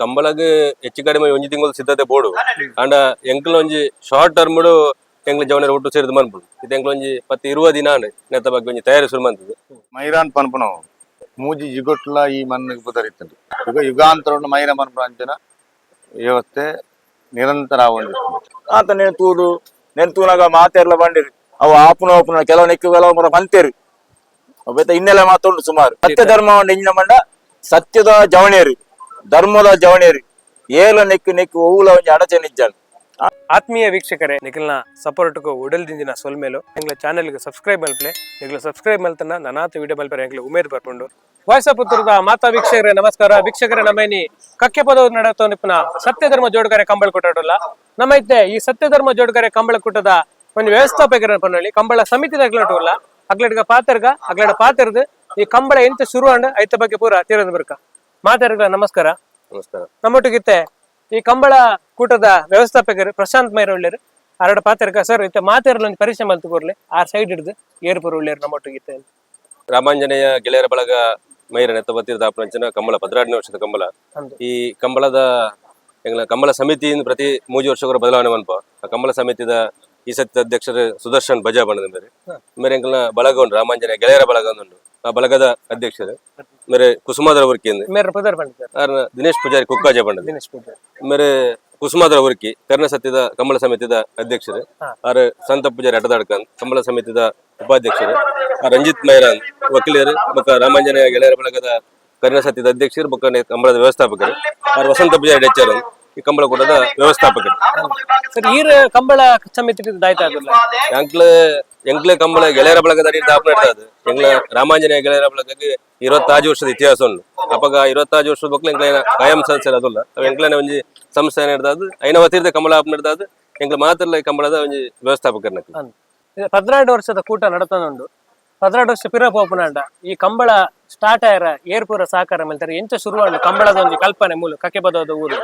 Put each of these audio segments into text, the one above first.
ಕಂಬಳಗ್ ಹೆಚ್ಚು ಕಡಿಮೆ ಒಂಜಿ ತಿಂಗಳು ಸಿದ್ಧತೆ ಬೋಡು. ಆಂಡ ಎಂಕ್ಲ ಒಂಜಿ ಶಾರ್ಟ್ ಟರ್ಮ್ ಎಂಕ್ಲ ಜವನರ ಒಟ್ಟು ಸೇರಿದ್ ಮನ್ಪುಂಡು. ಇದು ಎಂಕ್ಲ ಒಂಜಿ 10-20 ದಿನ ಆಂಡ್ ನೆತ್ತ ಬಗ್ಗೆ ಒಂಜಿ ತಯಾರಿ ಶುರು ಮಂತದ್ದು. ಮೈರಾನ್ ಪನ್ಪುನವು ಮೂಜಿ ಜಿಗೊಟ್ಲ ಈ ಮಣ್ಣಿಗೆ ಪುದರಿತ್ತುಂಡು. ಯುಗ ಯುಗಾಂತರ ಮೈರ ಮನ್ಪುನ ಅಂಚಿನ ವ್ಯವಸ್ಥೆ ನಿರಂತರ ಆವೊಂದಿತ್ತು. ಆತ ನೆನ್ ತೂದು ನೆನ್ ತೂನಾಗ ಮಾತೆರ್ಲ ಬಂಡಿರಿ. ಅವು ಆಪುನ ಆಪುನ ಕೆಲವು ನೆಕ್ಕು ಕೆಲವು ಮರ ಪಂತೇರು ಬೇತ ಇನ್ನೆಲ್ಲ ಮಾತುಂಡು. ಸುಮಾರು ಸತ್ಯ ಧರ್ಮ ಉಂಡು. ಇಂಜಿನ ಮಂಡ ಸತ್ಯದ ಜವಣೇರು, ಧರ್ಮದ ಜವಣೇರು ಏಲ ನೆಕ್ಕು ನೆಕ್ಕು ಒವ್ವುಲ ಒಂಜಿ ಅಡಚಣೆ ಇಜ್ಜಾಂಡ್. ಆತ್ಮೀಯ ವೀಕ್ಷಕರೇ, ನಿಖಲ್ನ ಸಪೋರ್ಟ್ಗೂ ಉಡಲ್ದಿಂದಿನ ಸೊಲ್ಮೇಲು. ಎಂಗ್ಲ ಚಾನೆಲ್ಗೆ ಸಬ್ಸ್ಕ್ರೈಬ್ ಮಲ್ಪಲೆ. ನಿಗ್ಲ ಸಬ್ಸ್ಕ್ರೈಬ್ ಮಲ್ತನ ನನಾತ ವಿಡಿಯೋ ಮಲ್ಪರೆ ಎಂಗ್ಲ ಉಮೇದ್ ಬರ್ಪುಂಡು. ವಾಯ್ಸ್ ಆಫ್ ಪುತ್ತೂರುದ ಮಾತಾ ವೀಕ್ಷಕರೇ, ನಮಸ್ಕಾರ. ವೀಕ್ಷಕರೇ, ನಮ್ಮೈನಿ ಕಕ್ಕೆ ಪದವು ನಡತೋ ನಿಪ್ಪುನ ಸತ್ಯಧರ್ಮ ಜೋಡುಗಾರೆ ಕಂಬಳ ಕೂಟಡುಲ್ಲ. ನಮ್ಮ ಇತ್ತೆ ಈ ಸತ್ಯಧರ್ಮ ಜೋಡುಗಾರೆ ಕಂಬಳ ಕೂಟದ ಒಂದು ವ್ಯವಸ್ಥಾಪಕರ ಪನ್ನೊಳ್ಳಿ ಕಂಬಳ ಸಮಿತಿದ ಅಗ್ಲಟುಲ್ಲ ಅಗ್ಲಡ್ಗ ಪಾತೆರ್ಗ ಅಗ್ಲಡ ಪಾತೆರ್ದು ಈ ಕಂಬಳ ಎಂತ ಶುರು ಅಂಡ್ ಐತ ಬಗ್ಗೆ ಪೂರ ತೀರದ ಬರ್ಕ ಮಾತೆರ್ಗ. ನಮಸ್ಕಾರ. ನಮಸ್ಕಾರ. ನಮ್ಮೊಟ್ಟಿಗಿತ್ತೆ ಈ ಕಂಬಳ ಕೂಟದ ವ್ಯವಸ್ಥಾಪಕರು ಪ್ರಶಾಂತ್ ಮೈರ್ ಉಳ್ಳೇರು. ಅರಡ ಪಾತೆರ್ಗ. ಸರ್, ಇತ್ತೆ ಮಾತೆರ್ಲ ಒಂಜಿ ಪರಿಚಯ ಮಲ್ತು ಕೊರ್ಲೆ. ಆ ಸೈಡ್ ಹಿಡ್ದು ಏರ್ ಪೂರ ಉಳ್ಳೇರು ನಮ್ಮೊಟ್ಟಿಗಿತ್ತೆ? ರಾಮಾಂಜನೇಯ ಗೆಳೆಯರ ಬಳಗ ಮೈರ ನೆತ್ತ ಬತ್ತಿರದ ಆಪನಂಚಿನ ಕಂಬಳ, 12ನೇ ವರ್ಷದ ಕಂಬಳ. ಅಂದು. ಈ ಕಂಬಳದ ಎಂಗ್ಲ ಕಂಬಳ ಸಮಿತಿಯಿಂದ ಪ್ರತಿ 3 ವರ್ಷಗಳ ಬದಲಾವಣೆ ಮನ್ಪ. ಆ ಕಂಬಳ ಸಮಿತಿದ ಈ ಸತ್ಯ ಅಧ್ಯಕ್ಷರು ಸುದರ್ಶನ್ ಬಜಾ ಬಣ್ಣದ ಮೇರೆ. ಮೇರೆ ಎಂಕಲ್ನ ಬಳಗ ಉಂಟು, ರಾಮಾಂಜನೇಯ ಗೆಳೆಯರ ಬಳಗ ಅಂತ ಉಂಟು. ಆ ಬಳಗದ ಅಧ್ಯಕ್ಷರು ಮೇರೆ ಕುಸುಮಾದರ ಉರ್ಕಿ. ಮೇರೆ ಪುದರ್ ಪಂಡ ಸರ್? ಆರ್ನ ದಿನೇಶ್ ಪೂಜಾರಿ ಕುಕ್ಕಾಜೆ ಬಣ್ಣದ. ದಿನೇಶ್ ಪೂಜಾರಿ. ಮೇರೆ ಕುಸುಮಾದರ ಉರ್ಕಿ ಕರ್ಣ ಸತ್ಯದ ಕಂಬಳ ಸಮಿತಿದ ಅಧ್ಯಕ್ಷರು. ಆರ್ ಸಂತ ಪೂಜಾರಿ ಅಟದಾಡ್ಕನ್ ಕಂಬಳ ಸಮಿತಿದ ಉಪಾಧ್ಯಕ್ಷರು. ಆ ರಂಜಿತ್ ಮೈರಾನ್ ವಕೀಲರು ಬೊಕ್ಕ ರಾಮಾಂಜನೇಯ ಗೆಳೆಯರ ಬಳಗದ ಕರ್ಣ ಸತ್ಯದ ಅಧ್ಯಕ್ಷರು ಬೊಕ್ಕ ಕಂಬಳದ ವ್ಯವಸ್ಥಾಪಕರು. ಆರ್ ವಸಂತ ಪೂಜಾರಿ ಡೆಚ್ಚರ್ ಈ ಕಂಬಳ ಕೂಟದ ವ್ಯವಸ್ಥಾಪಕರು. ಸರ್, ಈರ್ ಕಂಬಳ ಸಮಿತಿ ದಾಯ್ತ ಆಗುಲ್ಲ? ಎಂಕ್ಲೆ ಎಂಕ್ಲೆ ಕಂಬಳ ಗೆಳೆಯರ ಬಳಗದ ಅಡಿ ಸ್ಥಾಪನೆ ಇರ್ತದೆ. ಎಂಗ್ಲ ರಾಮಾಂಜನೇಯ ಗೆಳೆಯರ ಬಳಗಕ್ಕೆ 25 ವರ್ಷದ ಇತಿಹಾಸ ಉಂಟು. ಅಪಗ 25 ವರ್ಷದ ಬೊಕ್ಕ ಎಂಕ್ಲೆ ಕಾಯಂ ಸದಸ್ಯರು ಅದಲ್ಲ. ಅವ್ ಎಂಕ್ಲೆನ ಒಂಜಿ ಸಂಸ್ಥೆ ಇರ್ತದೆ. ಐನ ವತಿರ್ದ ಕಂಬಳ ಆಪನ ಇರ್ತದೆ. ಎಂಕ್ಲೆ ಮಾತ್ರ ಈ ಕಂಬಳದ ಒಂಜಿ ವ್ಯವಸ್ಥಾಪಕರ್ನಕ್. 12 ವರ್ಷದ ಕೂಟ ನಡತನುಂಡು. 12 ವರ್ಷ ಪಿರ ಪೋಪುನಾಂಡ ಈ ಕಂಬಳ ಸ್ಟಾರ್ಟ್ ಆಯರ ಏರ್ ಪೂರ ಸಹಕಾರ ಮಲ್ತಾರೆ? ಎಂಚ ಶುರುವಾಂಡು ಕಂಬಳದ ಒಂಜಿ ಕಲ್ಪನೆ ಮೂಲು ಕಕ್ಕೆ ಪದದ ಊರು?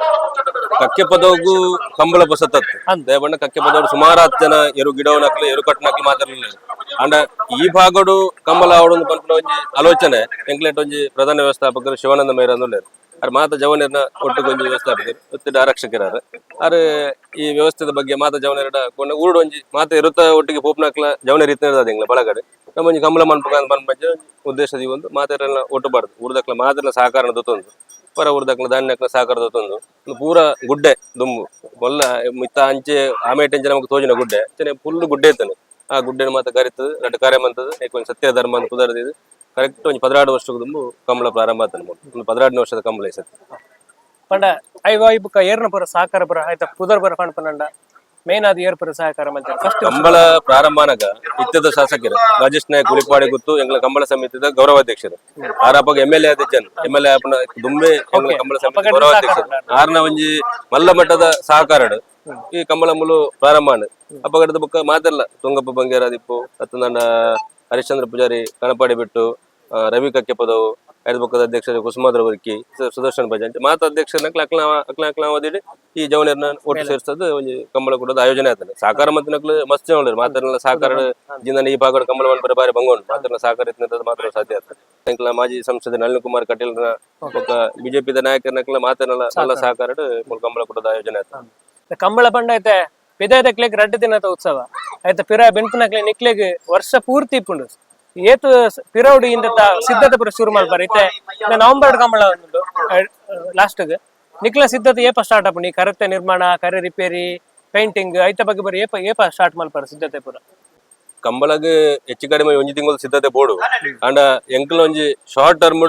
ಕಕ್ಕೆ ಪದವು ಕಂಬಳ ಪೊಸತತ್ತು. ಅಂದ್. ದೇವಣ್ಣ ಕಕ್ಕೆ ಪದವರು ಸುಮಾರು 10 ಜನ ಎರು ಗಿಡವನಕ್ಲು ಎರು ಕಟ್ಟನಕ್ಲು ಮಾತಾಡಲಿಲ್ಲ. ಅಂಡ ಈ ಭಾಗಡು ಕಂಬಳ ಆವಡು ಪನ್ಪುನ ಒಂಜಿ ಆಲೋಚನೆ ಎಂಕ್ಲೆಟ್ ಒಂಜಿ ಪ್ರಧಾನ ವ್ಯವಸ್ಥಾಪಕರು ಶಿವಾನಂದ ಮೈರಂದುಲ್ಲೇರು. ಅರ್ ಮಾತ ಜವನರ್ನ ಒಟ್ಟುಗೊಂಜಿ ವ್ಯವಸ್ಥಾಪಕರು ಒತ್ತಿಡ ಆರಕ್ಷಕರಾರು. ಅರ್ ಈ ವ್ಯವಸ್ಥೆದ ಬಗ್ಗೆ ಮಾತ ಜವನರಡ ಕೊಂಡ ಊರುಡು ಒಂಜಿ ಮಾತ ಇರುತ್ತ ಒಟ್ಟಿಗೆ ಪೋಪ್ನಾಕ್ಲ ಜವನರ್ ಇತ್ತಿನ ಎಂಗ್ಲ ಬಳಗಡೆ ನಮ್ಮ ಒಂಜಿ ಕಂಬಳ ಮನ್ಪುಗ ಮನ್ಪಂಚ ಉದ್ದೇಶ ಒಂದು ಮಾತೆರೆಲ್ಲ ಒಟ್ಟು ಬಾರ್ದು ಊರ್ದಕ್ಲ ಮಾತೆಲ್ಲ ಸಹಕಾರ ದೊತ್ತೊಂದು ಪರ ಊರ್ದಕ್ಲ ಧಾನ್ಯಕ್ಲ ಸಹಕಾರ ದೊತ್ತೊಂದು. ಒಂದು ಪೂರ ಗುಡ್ಡೆ ದುಂಬು ಬೊಲ್ಲ ಮಿತ್ತ ಅಂಚೆ ಆಮೇಟೆ ಅಂಚೆ ನಮಗೆ ತೋಜಿನ ಗುಡ್ಡೆ ಅಂಚನೆ ಫುಲ್ ಗುಡ್ಡೆ ಇತ್ತಾನೆ. ಆ ಗುಡ್ಡೆನ ಮಾತ ಕರಿತದೆ ರಡ್ಡ್ ಕಾರ್ಯ ಮಂತದೆ. ಒಂಜಿ ಸತ್ಯ ಧರ್ಮ ಅಂತ ಪುದರ್ದಿದ್ದು. ಕರೆಕ್ಟ್ ಒಂಜಿ 12 ವರ್ಷದ ದುಂಬು ಕಂಬಳ ಪ್ರಾರಂಭ ಆತನ. ಒಂದು 12ನೇ ವರ್ಷದ ಕಂಬಳ ಈ ಸತಿ. ಪಂಡ ಐವ ಬುಕ್ಕ ಏರ್ನ ಪೂರ ಸಹಕಾರ ಪೂರ ಆಯ್ತಾ? ಪುದರ್ ಪೂರ ಪಂಡ ಮೇನ್ ಅದು ಏರ್ ಪೂರ ಸಹಕಾರ ಮಲ್ತಾರೆ ಫಸ್ಟ್? ಕಂಬಳ ಪ್ರಾರಂಭನಾಗ ಇತ್ತದ ಶಾಸಕರು ರಾಜೇಶ್ ನಾಯಕ್ ಗುಳಿಪಾಡಿ ಗೊತ್ತು. ಎಂಗ್ಲ ಕಂಬಳ ಸಮಿತಿದ ಗೌರವಾಧ್ಯಕ್ಷರು ಆರಪ್ಪಗ M L A ಆದಿಜ್ಜನ್ M L A ದುಂಬೆ ಎಂಗ್ಲ Kambala ಸಮಿತಿ ಗೌರವಾಧ್ಯಕ್ಷರು ಆರ್ನ ಒಂಜಿ ಮಲ್ಲ ಮಟ್ಟದ ಸಹಕಾರಡು ಈ ಕಂಬಳ ಮುಲು ಪ್ರಾರಂಭ ಆಂಡ್. ಅಪ್ಪಗಡದ ಬೊಕ್ಕ ಮಾತೆಲ್ಲ ತುಂಗಪ್ಪ ಬಂಗೇರ ದಿಪ್ಪು ಅತ್ತಂದಂಡ ಹರಿಶ್ಚಂದ್ರ ಪೂಜಾರಿ ಕಣಪಾಡಿ ಬಿಟ್ಟು, ರವಿ ಕಕ್ಕೆ ಪದವು, ಐದು ಬೊಕ್ಕದ ಅಧ್ಯಕ್ಷರು ಕುಸುಮಾದ್ರ ವರ್ಕಿ, ಸುದರ್ಶನ್ ಬಜಾಂಚ್ ಮಾತ ಅಧ್ಯಕ್ಷರನ್ನ ಅಕ್ಲ ಅಕ್ಲ ಅಕ್ಲ ಓದಿಡಿ ಈ ಜವನರ್ನ ಒಟ್ಟು ಸೇರಿಸೋದು ಒಂಜಿ ಕಂಬಳ ಕೂಟದ ಆಯೋಜನೆ ಆತನೆ. ಸಹಕಾರ ಮತ್ತೆ ನಕ್ಲು ಮಸ್ತ್ ಜನ ಉಲ್ಲೆರ್. ಮಾತೆರ್ನ ಸಹಕಾರ ಜಿಂದನ ಈ ಭಾಗದ ಕಂಬಳ ಮನ್ಪರೆ ಬಾರಿ ಬಂಗೋಂಡು. ಮಾತೆರ್ನ ಸಹಕಾರ ಇತ್ತಿನ ಮಾತ್ರ ಸಾಧ್ಯ ಆಗ್ತದೆ. ಎಂಕ್ಲ ಮಾಜಿ ಸಂಸದ ನಳಿನ್ ಕುಮಾರ್ ಕಟೀಲ್ನ ಬೊಕ್ಕ ಬಿಜೆಪಿದ ನಾಯಕರನಕ್ಲ ಮಾತೆರ್ನಲ ಮಲ್ಲ ಸಹಕಾರ ಕಂಬಳ ಕೂಟದ ಆಯೋಜನೆ ಆತದೆ. ಕಂಬಳ ಪಂಡ ಐತೆ ಪಿದಾಯ್ತಕ್ಲೆಗ್ ರಡ್ಡ್ ದಿನದ ಉತ್ಸವ ಆಯ್ತ. ಪಿರ ಬೆನ್ಪುನಕ್ಲೆ ನಿಕ್ಲೆಗ್ ವರ್ಷ ಪೂರ್ತಿ ಇಪ್ಪುಂಡು. ಏತು ಪಿರೌಡು ಇಂದ ಸಿದ್ಧತೆ ಪೂರ ಶುರು ಮಲ್ಪಾರ? ಇತ್ತೆ ನವೆಂಬರ್ ಕಂಬಳ ಉಂಡು ಲಾಸ್ಟ್. ನಿಕ್ಲ ಸಿದ್ಧತೆ ಏಪ ಸ್ಟಾರ್ಟ್ ಆಪುಂಡು? ಈ ಕರತೆ ನಿರ್ಮಾಣ, ಕರೆ ರಿಪೇರಿ, ಪೇಂಟಿಂಗ್ ಐತ ಬಗ್ಗೆ ಬರ ಏಪ ಏಪ ಸ್ಟಾರ್ಟ್ ಮಲ್ಪಾರ ಸಿದ್ಧತೆ ಪೂರ? ಕಂಬಳಗ್ ಹೆಚ್ಚು ಕಡಿಮೆ ಒಂಜಿ ತಿಂಗಳು ಸಿದ್ಧತೆ ಬೋಡು. ಆಂಡ ಎಂಕ್ಲ ಒಂಜಿ ಶಾರ್ಟ್ ಟರ್ಮ್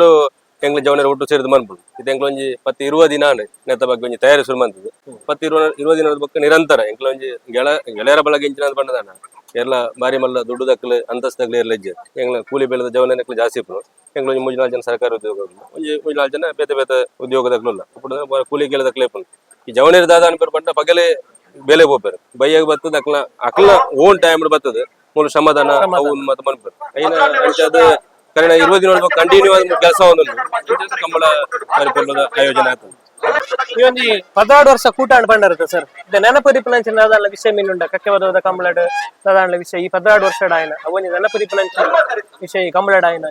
ಎಂಕ್ಲ ಜವನರ ಒಟ್ಟು ಸೇರಿದ್ ಮನ್ಪುಂಡು. ಇದು ಎಂಕ್ಲ ಒಂಜಿ 10-20 ದಿನ ಆಂಡ್ ನೆತ್ತ ಬಗ್ಗೆ ಒಂಜಿ ತಯಾರಿ ಶುರು ಮಂತದ್ದು. 10-20 ದಿನದ ಬೊಕ್ಕ ನಿರಂತರ ಎಂಕ್ಲ ಒಂಜಿ ಗೆಳೆಯರ ಬಳಗ ಇಂಚಿನ ಪಂಡದಾನ ಎಲ್ಲ ಬಾರಿ ಮಲ್ಲ ದುಡ್ಡು ದಕ್ಕಲು ಅಂತಸ್ತಗ್ಲು ಇರ್ಲ ಇಜ್ಜೆ. ಎಂಕ್ಲ ಕೂಲಿ ಬೆಳೆದ ಜವನಕ್ಲು ಜಾಸ್ತಿ ಇಪ್ಪುನು. ಎಂಕ್ಲ ಒಂಜಿ 3-4 ಜನ ಸರ್ಕಾರಿ ಉದ್ಯೋಗ, ಒಂಜಿ 3-4 ಜನ ಬೇತೆ ಬೇತೆ ಉದ್ಯೋಗದಕ್ಲು ಇಲ್ಲ. ಕೂಲಿ ಕೇಳದಕ್ಲೆ ಇಪ್ಪುನು. ಈ ಜವನರ ದಾದ ಅನ್ಪೇರು ಪಂಡ ಪಗಲೆ ಬೇಲೆ ಪೋಪೆರ್, ಬಯ್ಯಾಗ ಬತ್ತದ. ಅಕ್ಲ ಅಕ್ಲ ಓನ್ ಟೈಮ್ ಬತ್ತದ. ಮೂಲ ಶ್ರಮದಾನ ಅವು ಮತ್ತೆ ಮನ್ಪೇರು ಐನ ಅಂಚಾದ ಕನ್ನಡ 20 ದಿನ ಕಂಟಿನ್ಯೂ ಆದ ಕೆಲಸ ಒಂದು ಕಂಬಳ ಪರಿಪೂರ್ಣದ ಆಯೋಜನೆ ಆಗ್ತದೆ. ಈ ಒಂಜಿ 12 ವರ್ಷ ಕೂಟ ಪಂಡರುತ್ತೆ ಸರ್, ನೆನಪು ದಾದಾನ್ಲ ವಿಷಯ ಮೀನುಂಡ ಕಕ್ಕೆ ಬದವದ ಕಂಬಳಡ್ ದಾದಾನ್ಲ ವಿಷಯ ಈ 12 ವರ್ಷ ಆಯ್ನ ಅವೊಂಜಿ ನೆನಪು ವಿಷಯ ಈ ಕಂಬಳಡ್ ಆಯ್ನ?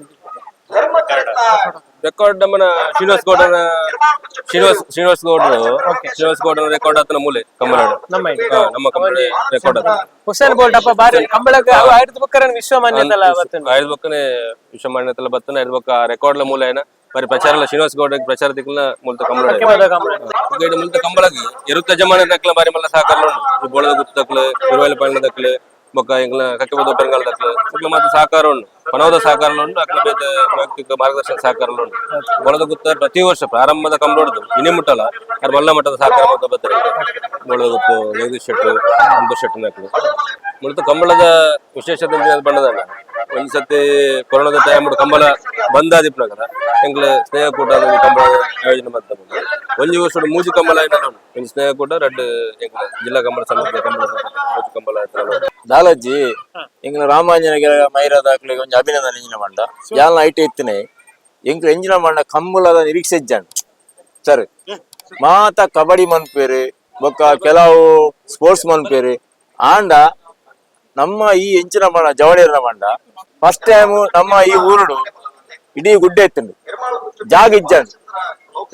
Record ನಮ್ಮನ ಶ್ರೀನಿವಾಸ್ ಗೌಡನ, ಶ್ರೀನಿವಾಸ್ ಶ್ರೀನಿವಾಸ್ ಗೌಡರು, ಶ್ರೀನಿವಾಸ್ ಗೌಡನ ರೆಕಾರ್ಡ್ ಆತನ ಮೂಲೆ ಕಂಬಳಾಡು. ನಮ್ಮ ಇದು. ಹಾ, ನಮ್ಮ ಕಂಬಳ ರೆಕಾರ್ಡ್ ಆತನ. ಹುಸೇನ್ ಬೋಲ್ಟ್ ಅಪ್ಪ ಬಾರಿ ಕಂಬಳಕ್ಕೆ ಅವು ಆಯ್ತು ಬುಕ್ಕರನ್ ವಿಶ್ವಮಾನ್ಯತಲ ಬತ್ತುಂಡು. ಐದು ಬೊಕ್ಕನೆ ವಿಶ್ವ ಮಾನ್ಯತೆಲ್ಲ ಬತ್ತನ. ಐದು ಬೊಕ್ಕ ರೆಕಾರ್ಡ್ ಲ ಮೂಲ ಏನ ಬಾರಿ ಪ್ರಚಾರ ಎಲ್ಲ ಶ್ರೀನಿವಾಸ್ ಗೌಡ ಪ್ರಚಾರ ತಿಕ್ಕಲ ಮುಲ್ತ ಕಂಬಳ. ಕಂಬಳ. ಮುಲ್ತ ಕಂಬಳಗ್ ಎರುತ್ತ ಜಮಾನ ದಕ್ಲ ಬಾರಿ ಮಲ್ಲ ಸಹಕಾರ ಉಂಡು. ಈ ಬೋಳದ ಗುತ್ತು ದಕ್ಲು, ತಿರುವೈಲ ಪಯಣ ದಕ್ಲು, ಬೊಕ್ಕ ಎಂಗ್ಲ ಕಕ್ಕೆಬದ ಪೆರಂಗಾಲ ದಕ್ಲು, ಅಕ್ಲ ಮಾತ್ರ ಸಹಕಾರ ಉಂಡು. ಪಣವದ ಸಹಕಾರ ಉಂಡು, ಅಕ್ಲ ಬೇತೆ ವೈಯಕ್ತಿಕ ಮಾರ್ಗದರ್ಶನ ಸಹಕಾರ ಉಂಡು. ಬೋಳದ ಗುತ್ತ ಪ್ರತಿ ವರ್ಷ ಪ್ರಾರಂಭದ ಕಂಬಳೊಡ್ದು ಇನಿ ಮುಟ್ಟಲ್ಲ ಅರ್ ಮಲ್ಲ ಮಟ್ಟದ ಸಹಕಾರ ಮಾತ್ರ ಬರ್ತಾರೆ. ಬೋಳದ ಗುತ್ತು ಜಗದೀಶ್ ಶೆಟ್ರು, ಸಂತೋಷ್ ಶೆಟ್ರು ನಕ್ಲು. ಮುಲ್ತ ಕಂಬಳದ ವಿಶೇಷತೆ ಬಣ್ಣದಲ್ಲ. ಒಂದ್ ಸತಿ ಕೊರೋನಾದ ಟೈಮ್ ಕಂಬಳ ಬಂದಾದಿಪ್ಪುನಗರ ಎಂಕ್ಲೆ ಸ್ನೇಹ ಕೂಟ ಒಂಜಿ ಕಂಬಳ ಆಯೋಜನೆ ಮಲ್ತ. ಒಂಜಿ ವರ್ಷಡ್ ಮೂಜಿ ಕಂಬಳ ಆಯಿನ. ಒಂಜಿ ಸ್ನೇಹ ಕೂಟ, ರಡ್ಡ್ ಎಂಕ್ಲೆ ಜಿಲ್ಲಾ ಕಂಬಳ ಸಮಿತಿ ಕಂಬಳ, ಮೂಜಿ ಕಂಬಳ ಆಯ್ತಲ್ಲ. ದಾಲಜ್ಜಿ, ಎಂಗ್ಲ ರಾಮಾಂಜನಗೆ ಮೈರಾದ ಅಕ್ಲೆಗ್ ಒಂಜಿ ಅಭಿನಂದನೆ. ಎಂಜಿನ ಮಂಡ ಯಾಲ್ನ IT ಇತ್ತಿನಿ ಎಂಕ್ಲ ಎಂಜಿನ ಮಂಡ ಕಂಬಳದ ನಿರೀಕ್ಷೆ ಇಜ್ಜಾಂಡ್ ಸರ್. ಮಾತ ಕಬಡ್ಡಿ ಮನ್ಪೇರು ಬೊಕ್ಕ ಕೆಲವು ಸ್ಪೋರ್ಟ್ಸ್ ಮನ್ಪೇರು. ಆಂಡ ನಮ್ಮ ಈ ಎಂಚಿನ ಮಂಡ ಜವಳಿಯರ ಮಂಡ ಫಸ್ಟ್ ಟೈಮ್ ನಮ್ಮ ಈ ಊರುಡು ಇಡೀ ಗುಡ್ಡೆ ಇತ್ತುಂಡು, ಜಾಗ ಇಜ್ಜಾಂಡ್.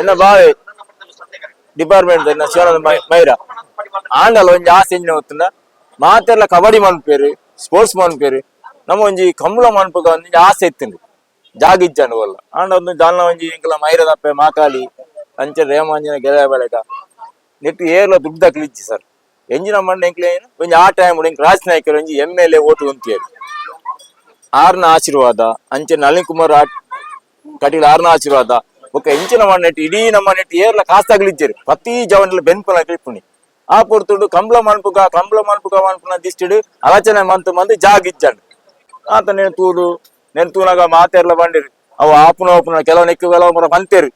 ಎನ್ನ ಬಾವೆ ಡಿಪಾರ್ಟ್ಮೆಂಟ್ ಎನ್ನ ಶಿವಾನಂದ ಮೈರ ಆಂಡಲ ಒಂಜಿ ಆಸೆ ಎಂಜಿನ ಗೊತ್ತುಂಡ, ಮಾತೆರ್ಲ ಕಬಡ್ಡಿ ಮನ್ಪೇರು, ಸ್ಪೋರ್ಟ್ಸ್ ಮನ್ಪೇರು, ನಮ್ಮ ಒಂಜಿ ಕಂಬಳ ಮನ್ಪುಗ ಒಂಜಿ ಆಸೆ ಇತ್ತುಂಡು, ಜಾಗ ಇಜ್ಜಾಂಡ್ ಒಲ್ಲ. ಆಂಡ ಒಂದು ದಾಲ್ನ ಒಂಜಿ ಎಂಕಲ ಮೈರದಪ್ಪೆ ಮಾಕಾಲಿ ಅಂಚೆ ರೇಮಾಂಜನ ಗೆಳೆಯ ಬಳಕ ನೆಟ್ ಏರ್ಲ ದುಡ್ಡು ದಕ್ಲಿಜ್ಜಿ ಸರ್. ಎಂಜಿನ ಮಣ್ಣ ಎಂಕ್ಲೆ ಒಂಜಿ ಆ ಟೈಮ್ ಎಂಕ್ ರಾಜ್ ನಾಯ್ಕರ್ ಒಂಜಿ MLA vote ಉಂತಿಯರು, ಆರ್ನ ಆಶೀರ್ವಾದ, ಅಂಚೆ ನಳಿನ್ ಕುಮಾರ್ ಕಟೀಲ್ ಆರ್ನ ಆಶೀರ್ವಾದ ಬೊಕ್ಕ ಎಂಚಿನ ಮಣ್ಣೆಟ್ ಇಡೀ ನಮ್ಮ ನೆಟ್ ಏರ್ಲ ಕಾಸ್ ತಗಲಿಜ್ಜರು. ಪ್ರತಿ ಜವನ್ಲ ಬೆನ್ಪುನ ಇಪ್ಪುನಿ. ಆ ಪೊರ್ತುಡು ಕಂಬ್ಳ ಮನ್ಪುಗ ಕಂಬ್ಳ ಮನ್ಪುಗ ಮನ್ಪುನ ದಿಷ್ಟಿಡ್ ಅಲಚನೆ ಮಂತ್ ಮಂತ್ ಜಾಗ ಇಜ್ಜಂಡ್. ಆತ ನೇನು ತೂಡು ನೆನ್ ತೂನಾಗ ಮಾತೆರ್ಲ ಬಂಡಿರು. ಅವು ಆಪುನ ಆಪುನ ಕೆಲವು ನೆಕ್ಕು ಕೆಲವು ಮರ ಬಂತೇರು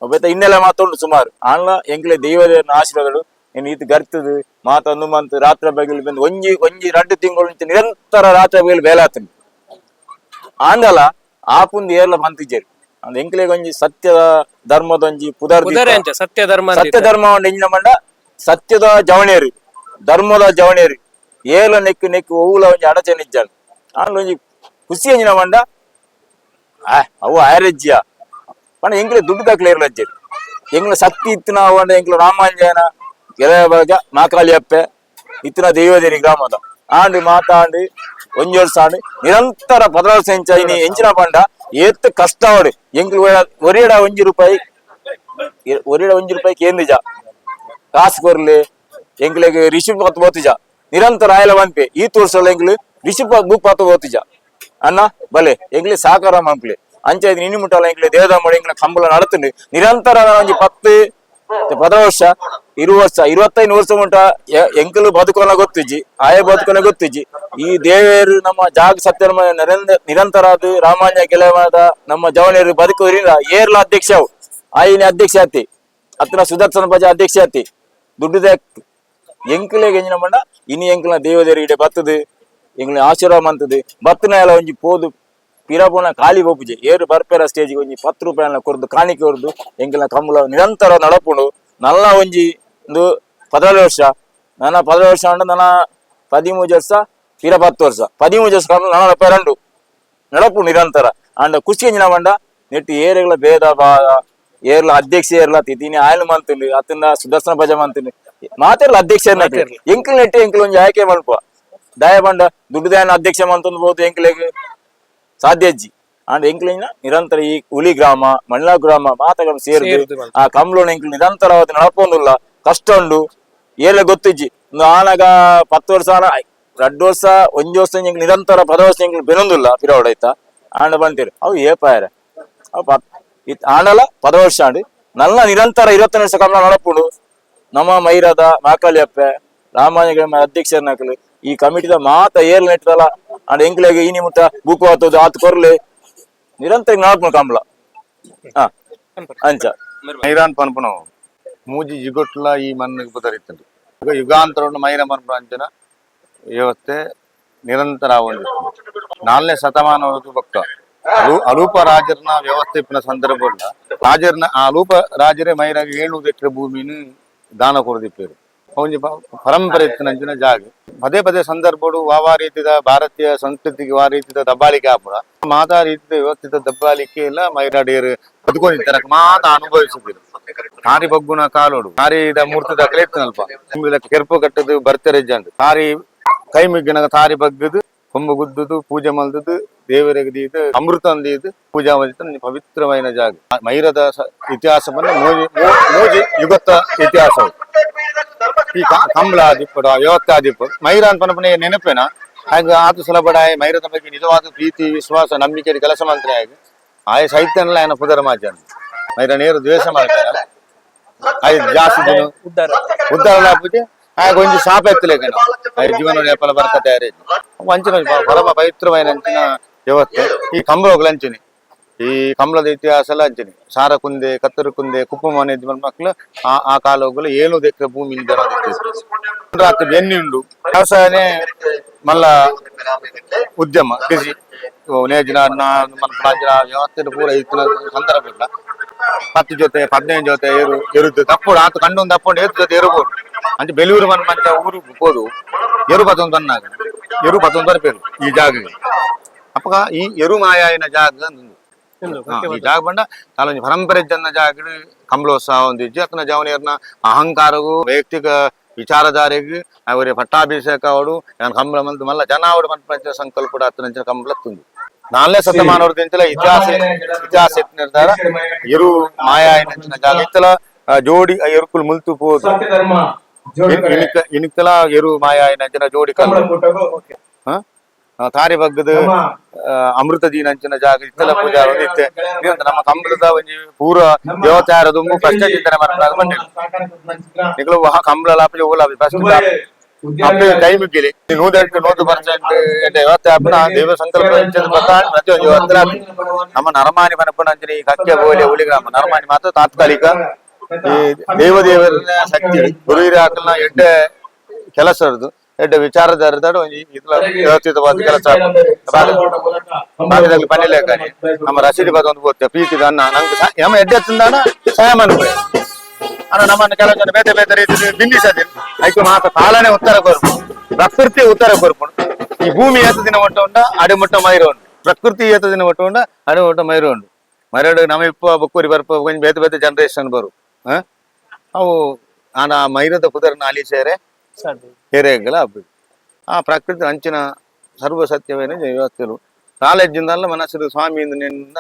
ಬೇತ ಹಿನ್ನೆಲೆ ಮಾತುಂಡು ಸುಮಾರು. ಆನ್ಲ ಎಂಕ್ಲೆ ದೈವದೇವನ ಆಶೀರ್ವಾದಗಳು ಇನ್ನು ಈತ ಗರ್ತದು ಮಾತಂದು ಮಂತ್ ರಾತ್ರಿ ಬಗಿಲು ಬಂದು ಒಂಜಿ ಒಂಜಿ ರಡ್ಡು ತಿಂಗಳು ನಿರಂತರ ರಾತ್ರಿ ಬಗಿಲು ಬೇಲಾತುಂಡು. ಆಂಡಲ ಆಪುಂದು ಏರ್ಲ ಬಂತಿಜ್ಜೆರ್. ಅಂದ್ ಎಂಕ್ಲೆಗ್ ಒಂಜಿ ಸತ್ಯದ ಧರ್ಮದ ಒಂಜಿ ಪುದರ್. ಪುದರೇ ಅಂಚ ಸತ್ಯ ಧರ್ಮ ಅಂದ್. ಸತ್ಯ ಧರ್ಮ ಉಂಡು. ಎಂಜಿನ ಮಂಡ ಸತ್ಯದ ಜವಣಿಯರು, ಧರ್ಮದ ಜವಣಿಯರು. ಏಲ ನೆಕ್ಕು ನೆಕ್ಕು ಒವ್ವುಲ ಒಂಜಿ ಅಡಚಣೆ ಇಜ್ಜಾಂಡ್. ಆಂಡ ಒಂಜಿ ಖುಷಿ ಎಂಜಿನ ಮಂಡ ಆ ಅವು ಆರಜ್ಯ ಪಂಡ ಎಂಕ್ಲೆ ದುಡ್ಡು ದಾಖಲೆ ಇರಲಜ್ಜೆರ್. ಎಂಕ್ಲ ಶಕ್ತಿ ಇತ್ತಿನ ಪಂಡ ಎಂಕ್ಲ ರಾಮಾಂಜನ ಗೆಳೆಯ ಬಳಗ ಮಾಕಾಳಿ ಅಪ್ಪೆ ಇತ್ತಿನ ದೈವದೇರಿ ಗ್ರಾಮದ ಆಂಡ್ ಮಾತಾಂಡ್ ಒಂಜಿ ವರ್ಷ ಆಂಡ್ ನಿರಂತರ 16 ವರ್ಷ ಇಂಚ ಇನಿ. ಎಂಚಿನ ಪಂಡ ಏತ್ ಕಷ್ಟ ಅವಡು ಎಂಕ್ಲು ಒರಿಯಡ 1 ರೂಪಾಯಿ, ಒರಿಯಡ 1 ರೂಪಾಯಿ ಕೇಂದ್ರಿಜ ಕಾಸು ಕೊರ್ಲಿ. ಎಂಕ್ಲೆಗ್ ರಿಷಿಪ್ ಪತ್ತು ಬೋತಿಜ. ನಿರಂತರ ಆಯಲ ಪನ್ಪೆ, ಈ ವರ್ಷ ಎಂಕ್ಲು ರಿಷಿಪ್ ಬುಕ್ ಪತ್ತು ಬೋತಿಜ ಅಣ್ಣ ಬಲೆ ಎಂಕ್ಲೆ ಸಹಕಾರ ಮನ್ಪುಲೆ. ಅಂಚ ಇನಿ ಮುಟ್ಟಲ ಎಂಕ್ಲೆ ದೇವದಾಮಡ ಎಂಕ್ಲ ಕಂಬಳ ನಡತುಂಡು ನಿರಂತರ. ಒಂಜಿ 10 16 ವರ್ಷ, 20 ವರ್ಷ, 25 ವರ್ಷ ಮುಟ್ಟ ಎಂಕಲು ಬದುಕೋನ ಗೊತ್ತಿಜ್ಜಿ, ಆಯ ಬದುಕೋನ ಗೊತ್ತಿಜ್ಜಿ. ಈ ದೇವೇರು ನಮ್ಮ ಜಾಗ ಸತ್ಯರ್ಮ ನರೇಂದ್ರ ನಿರಂತರ ಅದು ರಾಮಾಂಜ ಕೆಲವಾದ ನಮ್ಮ ಜವಣಿಯರು ಬದುಕುವರಿಂದ ಏರ್ಲ ಅಧ್ಯಕ್ಷ ಅವು. ಆಯಿನ ಅಧ್ಯಕ್ಷ ಆತಿ ಅತ್ತನ ಸುದರ್ಶನ ಬಜ ಅಧ್ಯಕ್ಷ ಆತಿ ದುಡ್ಡುದ ಎಂಕುಲೆಗ್ ಎಂಜಿನ ಮಂಡ ಇನಿ ಎಂಕುಲ ದೇವದೇರು ಇಡೆ ಬತ್ತದು ಎಂಕ್ಲೆ ಆಶೀರ್ವಾದ ಮಂತದು ಬತ್ತನ ಎಲ್ಲ ಒಂಜಿ ಪೋದು ಪಿರ ಪೋನ ಖಾಲಿ ಪೋಪುಜೆ. ಏರು ಬರ್ಪೇರ ಸ್ಟೇಜ್ ಒಂಜಿ 10 ರೂಪಾಯಿ ಕೊರ್ದು ಕಾಣಿಕೆ ಕೊರ್ದು ಎಂಕಲ್ನ ಕಂಬಳ ನಿರಂತರ ನಡಪುಂಡು. ನಲ್ಲ ಒಂಜಿ ಒಂದು 16 ವರ್ಷ, ನನ್ನ 16 ವರ್ಷ ಅಂಡ ನನ್ನ 13 ವರ್ಷ, ಪಿರ 10 ವರ್ಷ, 13 ವರ್ಷ ಕಂಬಳ ನನ್ನ ಪೆರಂಡು ನಡಪು ನಿರಂತರ. ಅಂಡ ಖುಷಿ ಎಂಜಿನ ಮಂಡ ನೆಟ್ಟು ಏರುಗಳ ಭೇದ ಭಾವ ಏರ್ಲ ಅಧ್ಯಕ್ಷ ಏರ್ಲ ತಿನಿ ಆಯ್ಲು ಮಂತುಂಡು, ಅತ್ತಂದ ಸುದರ್ಶನ ಭಜ ಮಂತುಂಡು, ಮಾತೆರ್ಲ ಅಧ್ಯಕ್ಷ. ಎಂಕಲ್ ನೆಟ್ಟು ಎಂಕಲ್ ಒಂಜಿ ಆಯ್ಕೆ ಮಲ್ಪ ದಯ ಬಂಡ ದುಡ್ಡು ಅಧ್ಯಕ್ಷ ಮಂತೊಂದು ಬೋದು ಎಂಕ್ಲೆಗ್ ಸಾಧ್ಯ ಅಜ್ಜಿ. ಅಂಡ್ ಎಂಕ್ಲಿನ ನಿರಂತರ ಈ ಹುಲಿ ಗ್ರಾಮ, ಮಣ್ಣ ಗ್ರಾಮ, ಮಾತಗ್ರಾಮ ಸೇರ್ದು ಸೇರ್ದು ಬಂತು. ಆ ಕಂಬ್ಲೋಣ ಎಂಕ್ಲು ನಿರಂತರವಾದ ನಡಪೊಂದುಲ್ಲ. ಕಷ್ಟ ಉಂಡು, ಏರ್ಲ ಗೊತ್ತಿಜ್ಜಿ. ಒಂದು ಆನಗ 10 ವರ್ಷ ಆನ 2 ವರ್ಷ, ಒಂಜಿ ವರ್ಷ ಎಂಕ್ಲು ನಿರಂತರ 10 ವರ್ಷ ಎಂಕ್ಲು ಬೆನೊಂದುಲ್ಲ ಪಿರವಡ ಆಯ್ತಾ. ಆಂಡ ಬಂತೀರಿ ಅವು ಏಪಾಯರ ಅವು ಆಂಡಲ 10 ವರ್ಷ ಆಂಡ್ ನಲ್ಲ ನಿರಂತರ 20 ವರ್ಷ ಕಂಬಳ ನಡಪುಂಡು. ನಮ್ಮ ಮೈರದ ಮಾಕಾಳಿ ಅಪ್ಪೆ ರಾಮಾಯಣ ಅಧ್ಯಕ್ಷರನಕಲು ಈ ಕಮಿಟಿದ ಮಾತ ಏರ್ಲ ನೆಟ್ಟದಲ್ಲ. ಅಂಡ್ ಎಂಕ್ಲೆಗ್ ಈ ನಿಮಿತ್ತ ಬುಕ್ ಆತದು ಆತು ಕೊರ್ಲೆ ನಿರಂತರ ನಡಪುಂಡು ಕಂಬಳ. ಹಾ, ಅಂಚ. ಮೈರಾನ್ ಪನ್ಪುನವು ಮೂಜಿ ಜಿಗೊಟ್ಲ ಈ ಮಣ್ಣಿಗೆ ಪುದರಿತ್ತುಂಡು. ಯುಗ ಯುಗಾಂತರ ಮೈರ ಮನ್ಪುನ ವ್ಯವಸ್ಥೆ ನಿರಂತರ ಆವೊಂದಿತ್ತು. 4ನೇ ಶತಮಾನದ ಬೊಕ್ಕ ಅಲೂಪ ರಾಜರ್ನ ವ್ಯವಸ್ಥೆ ಇಪ್ಪುನ ಸಂದರ್ಭ ರಾಜರ್ನ ಆ ಅಲೂಪ ರಾಜರೇ ಮೈರಾಗ 700 ಎಕರೆ ಭೂಮಿನ ದಾನ ಕೊರ್ದಿಪ್ಪೆರ್. ಒಂಜಿ ಪರಂಪರೆ ಇತ್ತಿನಂಚಿನ ಜಾಗ. ಪದೇ ಪದೇ ಸಂದರ್ಭಡು ವಾವಾ ರೀತಿದ ಭಾರತೀಯ ಸಂಸ್ಕೃತಿಗೆ ವಾ ರೀತಿದ ದಬ್ಬಾಳಿಕೆ ಆಪುಡ ಮಾತಾ ರೀತಿದ ವ್ಯವಸ್ಥಿತ ದಬ್ಬಾಳಿಕೆ ಇಲ್ಲ ಮೈರಾಡಿಯರು ಬದುಕೊಂಡಿದ್ದಾರೆ ಮಾತಾ ಅನುಭವಿಸಿದ್ರು. ಕಾರಿ ಬಗ್ಗುನ ಕಾಲೋಡು ಕಾರಿದ ಮೂರ್ತಿ ದಾಖಲೆ ಇತ್ತನಲ್ಪ ಕೆರ್ಪು ಕಟ್ಟದು ಬರ್ತಾರೆ ಇಜ್ಜಂಡು ಕಾರಿ ಕೈ ಮಿಗ್ಗಿನಾಗ ತಾರಿ ಬಗ್ಗದು ಕೊಂಬು ಗುದ್ದುದು ಪೂಜೆ ಮಲ್ದದು ದೇವರಿಗೆ ದೀದು ಅಮೃತ ಅಂದೀದು ಪೂಜಾ ಮಾಡಿದ ಪವಿತ್ರವಾದ ಜಾಗ. ಮೈರದ ಇತಿಹಾಸವನ್ನ ಮೋಜಿ ಮೋಜಿ ಯುಗತ್ತ ಇತಿಹಾಸ. ಈ ಕಂಬಳ ಆದಿಪ್ಪಡು ವ್ಯವಸ್ಥೆ ಆದಿಪ್ಪು ಮೈರ ಅಂತ ಪನಪನೆ ನೆನಪೇನ ಹಾಗೆ ಆತು ಸುಲಭಡಾಯ ಮೈರದ ಬಗ್ಗೆ ನಿಜವಾದ ಪ್ರೀತಿ ವಿಶ್ವಾಸ ನಂಬಿಕೆ ಕೆಲಸ ಮಂತ್ರಿ ಆಗಿ ಆಯ ಸಾಹಿತ್ಯನೆಲ್ಲ ఆయన ಪುದರ ಮಾಜನ್ ಮೈರ ನೇರು ದ್ವೇಷ ಮಾಡ್ತಾರೆ ಆಯ್ ಜಾಸ್ತಿ ದಿನ ಉದ್ದಾರ ಉದ್ದಾರ ಪೂಜೆ ಆಗ ಒಂಜಿ ಶಾಪ ಎತ್ತಲೇಕನ ಆಯ್ ಜೀವನ ನೇಪಲ ಬರ್ತದೆ ಯಾರೇ ಅಂಚಿನ ಪರಮ ಪವಿತ್ರವಾದ ಅಂಚಿನ ವ್ಯವಸ್ಥೆ. ಈ ಕಂಬಳಗಳು ಅಂಚಿನಿ ಈ ಕಂಬಳದ ಇತಿಹಾಸ ಎಲ್ಲ ಅಂಚಿನಿ ಸಾರ ಕುಂದೆ ಕತ್ತರು ಕುಂದೆ ಕುಪ್ಪು ಮನೆ ಮಕ್ಕಳು ಆ ಆ ಕಾಲಗಳು 7 ಎಕರೆ ಭೂಮಿ ರಾತ್ರಿ ಬೆನ್ನಿ ಉಂಡು ವ್ಯವಸಾಯನೇ ಮಲ್ಲ ಉದ್ಯಮ ಕೃಷಿ ನೇಜಿನ ವ್ಯವಸ್ಥೆ ಪೂರ ಇತ್ತಿನ ಸಂದರ್ಭ ಇಲ್ಲ. 10 ಜೊತೆ 15 ಜೊತೆ ಎರು ಎರುದ್ದು ತಪ್ಪುಡು ಆತು ಕಂಡೊಂದು ತಪ್ಪುಂಡು ಏತು ಜೊತೆ ಎರುಬೋದು ಅಂಚೆ ಬೆಲೂರು ಮನ್ ಮಂಚ ಊರು ಪೋದು ಎರು ಪತ್ತೊಂದು ಬನ್ನಾಗ ಎರು ಪತ್ತೊಂದು ಬರ್ಪೇರು ಈ ಜಾಗ ಅಪ್ಪಗ ಈ ಎರು ಮಾಯಾಯಿನ ಜಾಗ ಈ ಜಾಗ ಬಂಡ ತಾಲೊಂಜಿ ಪರಂಪರೆ ಜನ ಜಾಗ ಕಂಬಳೋತ್ಸವ ಒಂದು ಇಜ್ಜಿ ಅತನ ಜವನಿಯರ್ನ ಅಹಂಕಾರಗೂ ವೈಯಕ್ತಿಕ ವಿಚಾರಧಾರೆಗೆ ಅವರ ಪಟ್ಟಾಭಿಷೇಕ ಅವಡು ಕಂಬಳ ಮಂತ್ ಮಲ್ಲ ಜನ ಅವಡು ಪಂಚ ಸಂಕಲ್ಪ ಅತನ ಕಂಬಳ ತುಂದು 4ನೇ ಶತಮಾನವರ್ದಿಂತಲ ಇತಿಹಾಸ ಇತಿಹಾಸ ನಿರ್ಧಾರ ಎರು ಮಾಯಾಯಿನ ಜಾಗ ಇತ್ತಲ ಜೋಡಿ ಎರುಕುಲು ಮುಲ್ತು ಪೋದು ಇನಿಕಲ ಎರು ಮಾಯಾಯಿನ ಜೋಡಿ ಕಲ್ಲು ತಾರಿ ಬಗ್ಗದ ಅಮೃತ ದೀನಂಚಿನ ಜಾಗ ಇತ್ತಲ ಪೂಜಾ ಇತ್ತೆ ನಮ್ಮ ಕಂಬಳದ ಒಂಜಿ ಪೂರ ದೇವತಾರ ದುಂಬು ಫಸ್ಟ್ ಚಿಂತನೆ ಮಾಡ್ತಾರೆ ಬಂದಿಲ್ಲ ನಿಕಲು ಕಂಬಳ ಲಾಪಿ ಓಲ ಫಸ್ಟ್ ಅಪ್ಪೆ ಕೈ ಮುಗ್ಗಿಲಿ 108 100% ವ್ಯವಸ್ಥೆ ಆಪುನ ದೇವ ಸಂಕಲ್ಪ ಪ್ರತಿಯೊಂದು ವ್ಯವಸ್ಥೆ ನಮ್ಮ ನರಮಾನಿ ಪನಪುನ ಅಂಚಿನ ಈ ಕಕ್ಕೆ ಬೋಲೆ ಹುಲಿಗ್ರಾಮ ನರಮಾನಿ ಮಾತ್ರ ತಾತ್ಕಾಲಿಕ ಈ ದೇವ ದೇವರನ್ನ ಶಕ್ತಿ ಗುರು ಹಿರಿಯಾಕಲ್ನ ಎಡ್ಡೆ ಕೆಲಸ ಎಡ್ಡೆ ವಿಚಾರಧಾರದಾಡು ವ್ಯವಸ್ಥಿತವಾದ ಕೆಲಸ ಬಾಕಿದಾಗ್ಲಿ ಪನ್ನಿಲೇಕಾನಿ ನಮ್ಮ ರಸೀದಿ ಬದ ಒಂದು ಬೋತೆ ಪ್ರೀತಿ ಅನ್ನ ನಂಗೆ ನಮ್ಮ ಎಡ್ಡೆ ತಿಂದಾನ ಸಹಾಯ ಮಾಡ್ಬೋದು ಅನ್ನ ನಮ್ಮನ್ನು ಕೆಲವು ಜನ ಬೇತೆ ಬೇತೆ ರೀತಿ ಬಿಂಬಿಸದಿಲ್ಲ ಐಕು ಮಾತ ಕಾಲನೇ ಉತ್ತರ ಕೊರ್ಪು ಪ್ರಕೃತಿ ಉತ್ತರ ಕೊರ್ಪು. ಈ ಭೂಮಿ ಏತ ದಿನ ಒಟ್ಟ ಉಂಡ ಅಡಿಮುಟ್ಟ ಮೈರು ಉಂಡು ಪ್ರಕೃತಿ ಏತ ದಿನ ಒಟ್ಟ ಉಂಡ ಅಡಿಮುಟ್ಟ ಮೈರು ಉಂಡು ಮರಡು ನಮ್ಮ ಇಪ್ಪ ಬಕ್ಕೂರಿ ಬರ್ಪ ಕೊಂಚ ಬೇತೆ ಬೇತೆ ಜನರೇಷನ್ ಬರು ಅವು ಆನ ಮೈರದ ಪುದರ್ನ ಅಲಿ ಸೇರೆ ಹೇರೆಗಳ ಆ ಪ್ರಕೃತಿ ಅಂಚಿನ ಸರ್ವ ಸತ್ಯವೇನ ವ್ಯವಸ್ಥೆಲು ಕಾಲೇಜಿಂದಲ್ಲ ಮನಸ್ಸು ಸ್ವಾಮಿಯಿಂದ ನಿನ್ನ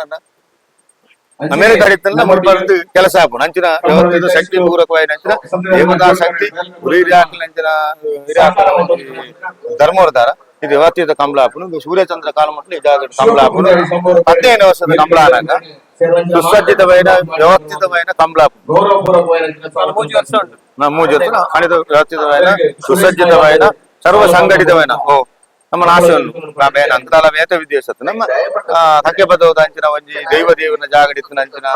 ಅಮೆರಿಕ ಅಡಿತ್ತಲ್ಲ ಮುರ್ಬರ್ದು ಕೆಲಸ ಆಪುಂಡು ಅಂಚಿನ ವ್ಯವಸ್ಥಿತ ಶಕ್ತಿ ಪೂರಕವಾಯಿನ ಅಂಚಿನ ದೇವತಾ ಶಕ್ತಿ ಹಿರಿಯಾಕಲ ಅಂಚಿನ ಹಿರಿಯಾಕಲ ಧರ್ಮವರ್ಧಾರ ಇದು ವ್ಯವಸ್ಥಿತ ಕಂಬಳ ಆಪುಂಡು. ಸೂರ್ಯಚಂದ್ರ ಕಾಲ ಮಟ್ಲು ಈ ಜಾಗ ಕಂಬಳ ಆಪುಂಡು. 15 ವರ್ಷದ ಕಂಬಳ ಆನಾಗ ಸುಸಜ್ಜಿತమైన ವ್ಯವಸ್ಥಿತమైన ಕಂಬಳ ಆಪುಂಡು. ಮೂಜಿ ವರ್ಷ ಅಣಿದ ವ್ಯವಸ್ಥಿತమైన ಸುಸಜ್ಜಿತమైన ಸರ್ವ ಸಂಘಟಿತమైన ಓ ನಮ್ಮ ಆಸೆ ಉಂಡು ಅಂತಾಲ ಮೇತ ವಿದ್ಯೇಶತ್ತು ನಮ್ಮ ಕಕ್ಕೆ ಪದವದ ಅಂಚಿನ ಒಂಜಿ ದೈವ ದೇವನ ಜಾಗಡಿತ್ತಿನ ಅಂಚಿನ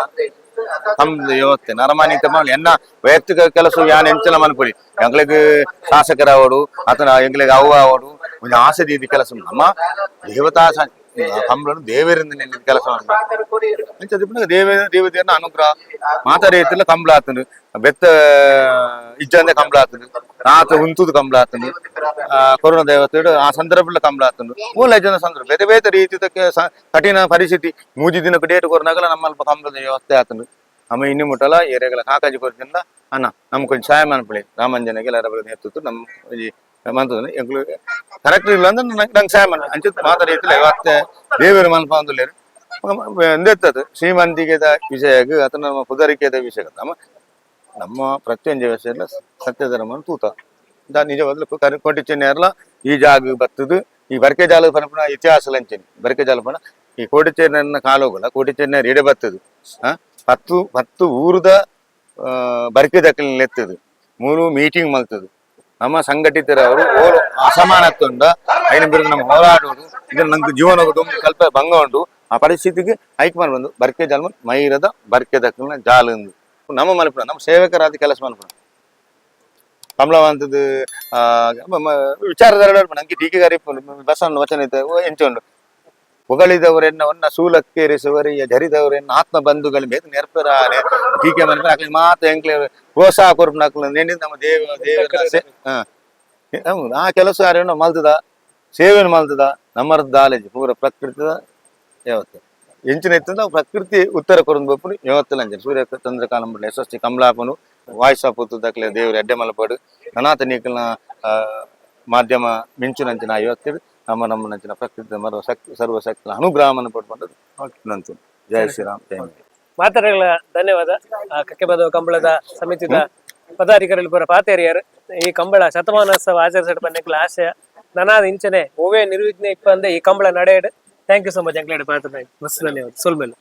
ತಮ್ಮ ವ್ಯವಸ್ಥೆ ನರಮಾನಿ ತಮ್ಮ ಎನ್ನ ವೈಯಕ್ತಿಕ ಕೆಲಸ ಯಾನ್ ಎಂಚಲ ಮನ್ಪುಡಿ ಎಂಗ್ಲಿಗ್ ಶಾಸಕರಾವಡು ಅತನ ಎಂಗ್ಲಿಗ್ ಅವು ಆವಡು ಒಂಜಿ ಆಸೆ ದೀದಿ ಕೆಲಸ ನಮ್ಮ ದೇವತಾ ಕಂಬಳನು ದೇವರಿಂದ ನಿನ್ನ ಕೆಲಸ ಅಂಚ ದೇವ ದೇವತೆಯನ್ನ ಅನುಗ್ರಹ ಮಾತಾ ರೀತಿಯಲ್ಲಿ ಕಂಬಳ ಆತನು ಬೆತ್ತ ಇಜ್ಜಂದೆ ಕಂಬಳ ಆತನು ಆತ ಉಂತುದು ಕಂಬಳ ಆತನು ಕೊರೋನಾ ದೇವತೆಡು ಆ ಸಂದರ್ಭದಲ್ಲಿ ಕಂಬಳ ಆತನು ಮೂಲ ಜನ ಸಂದರ್ಭ ಬೇರೆ ಬೇರೆ ರೀತಿಯ ಕಠಿಣ ಪರಿಸ್ಥಿತಿ ಮೂಜಿ ದಿನಕ್ಕೆ ಡೇಟ್ ಕೊರನಾಗಲ ನಮ್ಮಲ್ಪ ಕಂಬಳದ ವ್ಯವಸ್ಥೆ ಆತನು ನಮ್ಮ ಇನ್ನು ಮುಟ್ಟಲ ಏರಿಯಾಗಳ ಕಾಕಾಜಿ ಕೊರತಿಂದ ಅಣ್ಣ ನಮ್ ಕೊಂಚ ಸಹಾಯ ಮನ್ಪಳಿ ರಾಮಂಜನೆಗೆ ಎಲ್ಲರ ನೇತೃತ್ವ ನಮ್ಮ ಒಂಜಿ ಮಂತದ ಎಂಕ್ಲು ಕರೆಕ್ಟ್ ಇಲ್ಲ ಅಂದ್ರೆ ನಂಗೆ ಸಹಾಯ ಮನ್ ಅಂಚೆ ಮಾತಾ ರೀತಿಯಲ್ಲಿ ವ್ಯವಸ್ಥೆ ದೇವರು ಮನ್ಪ ಅಂದುಲೇರು ಎಂದೆತ್ತದು ಶ್ರೀಮಂತಿಕೆದ ವಿಷಯಕ್ಕೆ ಅಥವಾ ನಮ್ಮ ಪುದರಿಕೆದ ವಿಷಯ ನಮ್ಮ ನಮ್ಮ ಪ್ರತಿಯೊಂದು ವ್ಯವಸ್ಥೆಲ್ಲ ಸತ್ಯ ಧರ್ಮನ ತೂತ ನಿಜವಾಗ್ಲೂ ಕೋಟಿ ಚೆನ್ನೆರ್ಲ ಈ ಜಾಗ ಬರ್ತದೆ ಈ ಬರ್ಕೆ ಜಾಲ ಪನಪುನ ಇತಿಹಾಸ ಲಂಚನಿ ಬರ್ಕೆ ಜಾಲ ಪನ ಈ ಕೋಟಿ ಚೆನ್ನ ಕಾಲೋಗಲ್ಲ ಕೋಟಿ ಚೆನ್ನ ಎಡೆ ಬರ್ತದೆ 10 10 ಊರದ ಬರ್ಕೆ ದಕ್ಕಲ್ ಎತ್ತದು 3 ಮೀಟಿಂಗ್ ಮಲ್ತದು ನಮ್ಮ ಸಂಘಟಿತರವರು ಓಲು ಅಸಮಾನತ್ವ ಐನ ಬಿರುದು ನಮ್ಮ ಹೋರಾಡುವುದು ಇದನ್ನ ನಂಗೆ ಜೀವನ ಕಲ್ಪ ಭಂಗ ಉಂಟು ಆ ಪರಿಸ್ಥಿತಿಗೆ ಹೈಕಮಾಂಡ್ ಬಂದು ಬರ್ಕೆ ಜಾಲ ಮೈರದ ಬರ್ಕೆ ದಕ್ಕಲ್ನ ಜಾಲ ನಮ್ಮ ಮಲ್ಪುಣ ನಮ್ಮ ಸೇವಕರಾದ ಕೆಲಸ ಮಲ್ಪುಣ ಕಮಲವಂತದ್ದು ವಿಚಾರಧಾರೆ ನಂಗೆ ಟೀಕೆಗಾರಿ ಬಸವಣ್ಣ ವಚನ ಇತ್ತು ಎಂಚುಂಡು ಹೊಗಳಿದವರೆನ್ನ ಒನ್ನ ಶೂಲಕ್ಕೇರಿಸುವರಿಯ ಜರಿದವರೆನ್ನ ಆತ್ಮ ಬಂಧುಗಳ ಮೇಲೆ ನೆರ್ಪರಾನೆ ಟೀಕೆ ಮನ್ಪುನ ಅಕ್ಲೆಗ್ ಮಾತ ಎಂಕ್ಲೆ ಪ್ರೋತ್ಸಾಹ ಕೊರ್ಪುನಕ್ಲು ನೆಂಡಿ ನಮ್ಮ ದೇವ ದೇವರ ಹೌದು, ಆ ಕೆಲಸ ಯಾರೇನೋ ಮಲ್ತದ, ಸೇವೆನು ಮಲ್ತದ. ನಮ್ಮರ್ದ ದಾಲೇಜ್ ಪೂರ ಪ್ರಕೃತಿದ ಯಾವತ್ತು ಎಂಚಿನ ಇತ್ತಂದ್ರೆ ಅವು ಪ್ರಕೃತಿ ಉತ್ತರ ಕೊರೊಂದು ಬಪ್ಪುನು ಯಾವತ್ತಲ ಅಂಚನೆ. ಸೂರ್ಯ ಚಂದ್ರ ಕಾಲಂಬ ಯಶಸ್ವಿ ಕಮಲಾಪನು ವಾಯ್ಸ್ ಪುತ್ತದಕ್ಲೆ ದೇವರು ಎಡ್ಡೆ ಮಲ್ಪಡು ಅನಾಥ ನೀಕಲ್ನ ಮಾಧ್ಯಮ ಮಿಂಚುನಂಚಿನ ಇವತ್ತು ನಮ್ಮ ನಮ್ಮನಂಚಿನ ಪ್ರಕೃತಿ ಮರ ಶಕ್ತಿ ಸರ್ವಶಕ್ತಿ ಅನುಗ್ರಹವನ್ನು ಪಡ್ಕೊಂಡು ನಂತು. ಜೈ ಶ್ರೀರಾಮ್, ಜೈ ಹಿಂದ್. ಮಾತಾಡಗಳ ಧನ್ಯವಾದ. ಕಕ್ಕೆಬಾದವ ಕಂಬಳದ ಸಮಿತಿದ ಪದಾಧಿಕಾರಿಗಳು ಪೂರ ಪಾತೇರಿಯರ್. ಈ ಕಂಬಳ ಶತಮಾನೋತ್ಸವ ಆಚರಿಸಡ್ ಪನ್ನೆಕ್ಲ ಆಶಯ ನನಾದ ಇಂಚನೆ ಓವೇ ನಿರ್ವಿಘ್ನ ಇಪ್ಪಂದೆ ಈ Kambala ನಡೆಯಡ್. Thank you so much. ಅಂಕ್ಲೇಡ್ ಪಾತ್ರ ಮಸ್ತ್ ಧನ್ಯವಾದ. ಸೊಲ್ಮೆಲು.